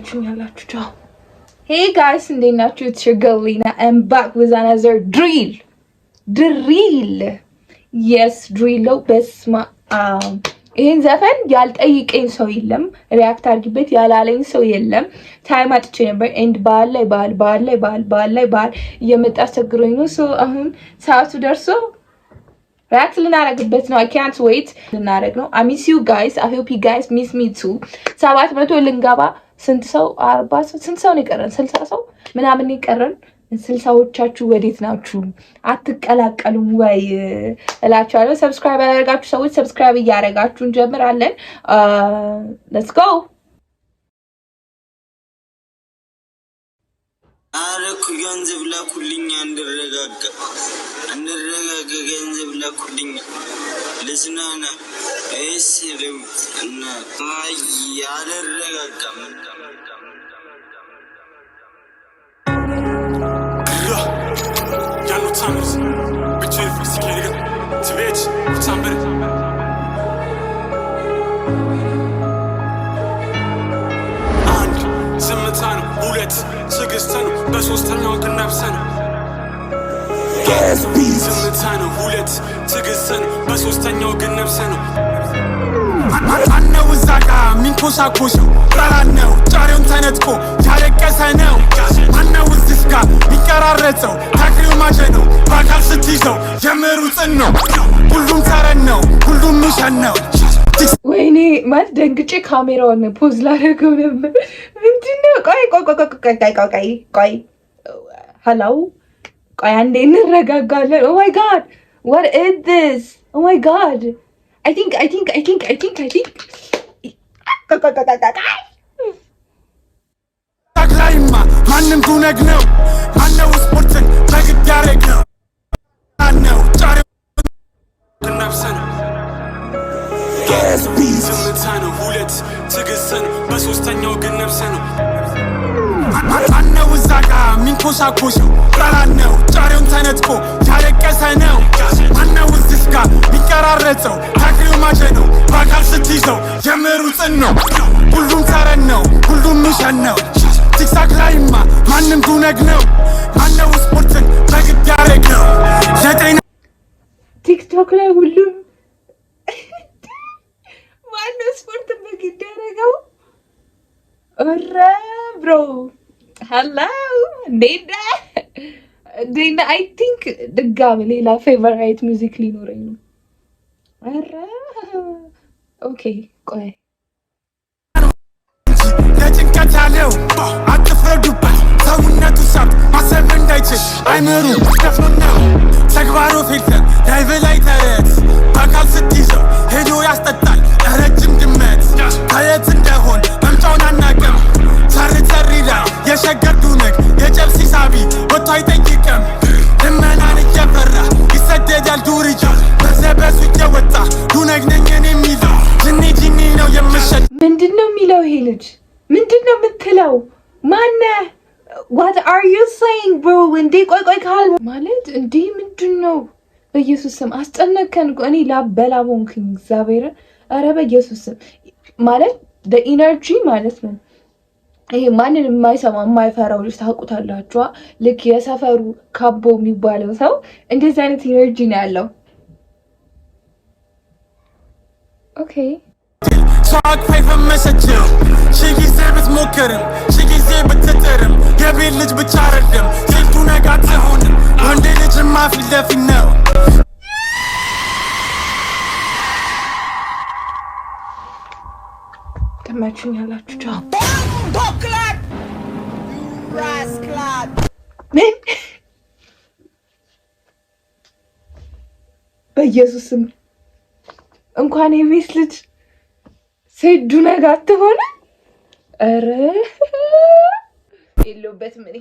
ትመቹኛላችሁ። ቻው። Hey guys፣ እንዴት ናችሁ? It's your girl Lina. I'm back with another drill drill yes፣ drill ነው። በስመ አብ፣ ይህን ዘፈን ያልጠይቀኝ ሰው የለም። React አድርጊበት ያላለኝ ሰው የለም። Time አጥቼ ነበር and በዓል ላይ በዓል፣ በዓል ላይ በዓል፣ በዓል ላይ በዓል እየመጣ አስቸግሮኝ ነው። So አሁን ሰዓቱ ደርሶ react ልናረግበት ነው። አይ ካንት ዌይት ልናረግ ነው። I miss you guys. I hope you guys miss me too። 700 ልንገባ ስንት ሰው፣ 40 ሰው፣ ስንት ሰው ነው የቀረን? 60 ሰው ምናምን የቀረን። 60ዎቻችሁ ወዴት ናችሁ? አትቀላቀሉም ወይ እላችኋለሁ። Subscribe ያላደረጋችሁ ሰዎች subscribe እያደረጋችሁ እንጀምራለን። Let's go. አረኩ ገንዘብ ላኩልኝ፣ እንድረጋጋ እንድረጋጋ ገንዘብ ላኩልኝ፣ ልዝናና እስ እና አይ አልረጋጋም። Y'all know time it is. Big chain for CK, nigga. TBH, what time better? አንድ ዝምታ ነው፣ ሁለት ትዕግስት ነው፣ በሶስተኛው ግን ነፍሰ ነው። ዝምታ ነው፣ ሁለት ትዕግስት ነው፣ በሶስተኛው ግን ነፍሰ ነው። ማነው እዛ ጋ ሚንኮሳኮሰው? ጠላት ነው፣ ጫሬውን ተነጥቆ ያለቀሰ ነው። ማነው እዚህ ጋ ሚቀራረጸው? ታክሪው ማጀ ነው፣ በአካል ስትይዘው የምሩፅን ነው። ሁሉም ተረን ነው፣ ሁሉም ውሸት ነው። ወይኔ፣ ማለት ደንግጬ ካሜራውን pause ላደርገው ነበር። ምንድን ነው? ቆይ ቆይ ቆይ ቆይ ቆይ ቆይ ቆይ ቆይ፣ hello፣ ቆይ አንዴ እንረጋጋለን። Oh my God, what is this? Oh my God, I think I think I think I think I think ቆይ ቆይ ቆይ ቆይ ቆይ። ጠቅላይማ ማንም ዱነግ ነው። ማነው ስፖርትን በግድ ያደረግ ነው? ነው ጫሬው ግን ነፍሰ ነው። ዝምታ ነው፣ ሁለት ትዕግስት ነው፣ በሶስተኛው ግን ነፍሰ ነው። ማነው እዛ ጋ ሚንኮሳኮሰው? ጠላት ነው፣ ጫሬውን ተነጥቆ ያለቀሰ ነው። ማነው እዚህ ጋ ሚቀራረጸው? ታክሪው ማጀ ነው፣ በአካል ስትይዘው የምሩፅን ነው። ሁሉም ተረን ነው፣ ሁሉም ውሸት ነው። ቲክታክ ላይማ ማንም ዱነግ ነው። ማነው ስፖርትን በግድ ያደረግ ነው? ለጤና ቲክቶክ ላይ ሁሉም፣ ማነው ስፖርት በግድ ያደረገው? ኧረ bro, hello፣ እንዴት ነህ? እንዴት ነህ? I think ድጋሚ ሌላ favorite music ሊኖረኝ ነው። ኧረ okay፣ ቆይ። ለጭንቀት ያለው አትፍረዱበት። ሰውነቱ ሳብ ማሰብ እንዳይችል አይምሩ ደፍኖ ነው። ተግባሩ filter live ላይ ተረት፣ በአካል ስትይዘው ሄዶ ያስጠጣል ረጅም ድመት። ከየት እንደሆን መምጫውን አናቅም። ተር ተር ይላል የሸገር ዱነግ፣ የጨብሲ ሳቢ ወጥቶ አይጠይቅም። ልመናን እየፈራ ይሰደዳል ዱርያ፣ በዘበዙ እየወጣ ዱነግ ነኝ እኔ የሚለው ጅኒ ጅኒ ነው የምሸጥ። ምንድን ነው የሚለው ይሄ ልጅ? ምንድን ነው የምትለው? ማነህ? What are you saying, bro? እንዴ፣ ቆይ ቆይ፣ ካል ማለት እንዴ፣ ምንድን ነው? በኢየሱስ ስም አስጨነከን እኮ። እኔ ላበላብ ሆንኩኝ። እግዚአብሔርን፣ ኧረ በኢየሱስ ስም፣ ማለት energy ማለት ነው። ይሄ ማንን የማይሰማ የማይፈራው ልጅ ታውቁታላችኋ። ልክ የሰፈሩ ካቦ የሚባለው ሰው እንደዚህ አይነት energy ነው ያለው። Okay. ሰው አቅፋ የፈመሰችው ሺ ጊዜ ብትሞክርም ሺ ጊዜ ብትጥርም የቤት ልጅ ብቻ አይደለም ሴቱ ነጋ አትሆንም። ወንድ ልጅማ ፊት ለፊት ነው። ትመቹኛላችሁ። ቻው። ምን? በኢየሱስ ስም፣ እንኳን የቤት ልጅ ሴት ዱነግ አትሆነ። ኧረ የለሁበትም እኔ።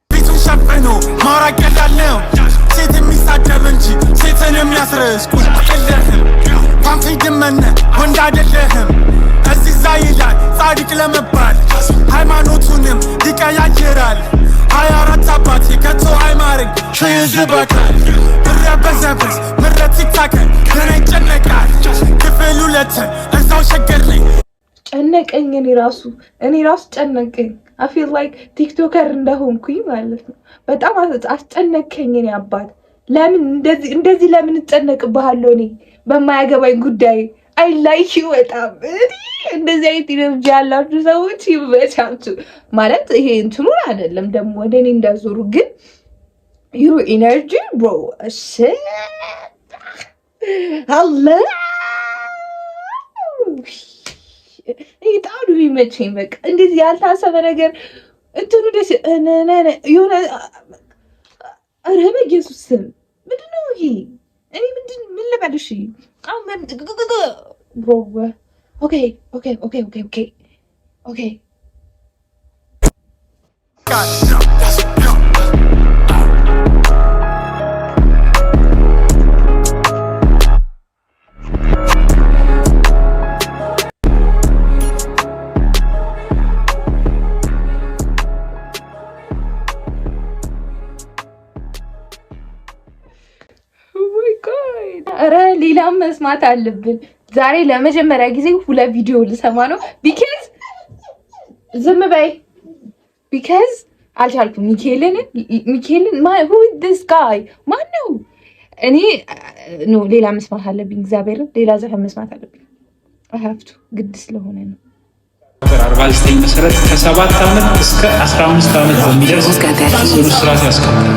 ፊቱን ሸፍኖ ማውራት ቀላል ነው። ሴት የሚሳደብ እንጂ ሴትን የሚያስርስ ቁጭ የለህም። ፓምፒ ድመነ ወንድ አይደለህም። እዚህ እዛ ይላል ጻድቅ ለመባል ሃይማኖቱንም ይቀያይራል። 24 አባቴ ከቶ አይማርኝ ትይዝበታል። ምረ በዘበዝ ምረ ቲክታከር ገና ይጨነቃል። ክፍል ሁለትን እዛው ሸገር ላይ። ጨነቀኝ። እኔ ራሱ ጨነቀኝ። I feel like TikToker እንደሆንኩኝ ማለት ነው። በጣም አስጨነቀኝ። እኔ አባት ለምን እንደዚህ ለምን እጨነቅብሃለሁ? እኔ በማያገባኝ ጉዳይ። I like you በጣም። እንደዚህ አይነት energy ያላችሁ ሰዎች ይመቻችሁ። ማለት ይሄ እንትኑን አይደለም ደግሞ ወደ እኔ እንዳዞሩ፣ ግን your energy, bro፣ እሺ አለ በጣም ነው የሚመቸኝ። በቃ እንደዚህ ያልታሰበ ነገር እንትኑ ደስ የሆነ፣ ኧረ በኢየሱስ ስም ምንድን ነው ይሄ? እኔ ምንድን ምን ልበል? እሺ bro, okay. Got ኧረ ሌላም መስማት አለብን። ዛሬ ለመጀመሪያ ጊዜ ሁለት ቪዲዮ ልሰማ ነው። Because ዝም በይ፣ because አልቻልኩም። ሚካኤልን who this guy ማን ነው? እኔ no፣ ሌላ መስማት አለብኝ። እግዚአብሔርን ሌላ ዘፈን መስማት አለብኝ። I have to፣ ግድ ስለሆነ ነው። 49 መሰረት ከ7 ዓመት እስከ 15 ዓመት በሚደርስ ጽኑ እስራት ያስቀጣል።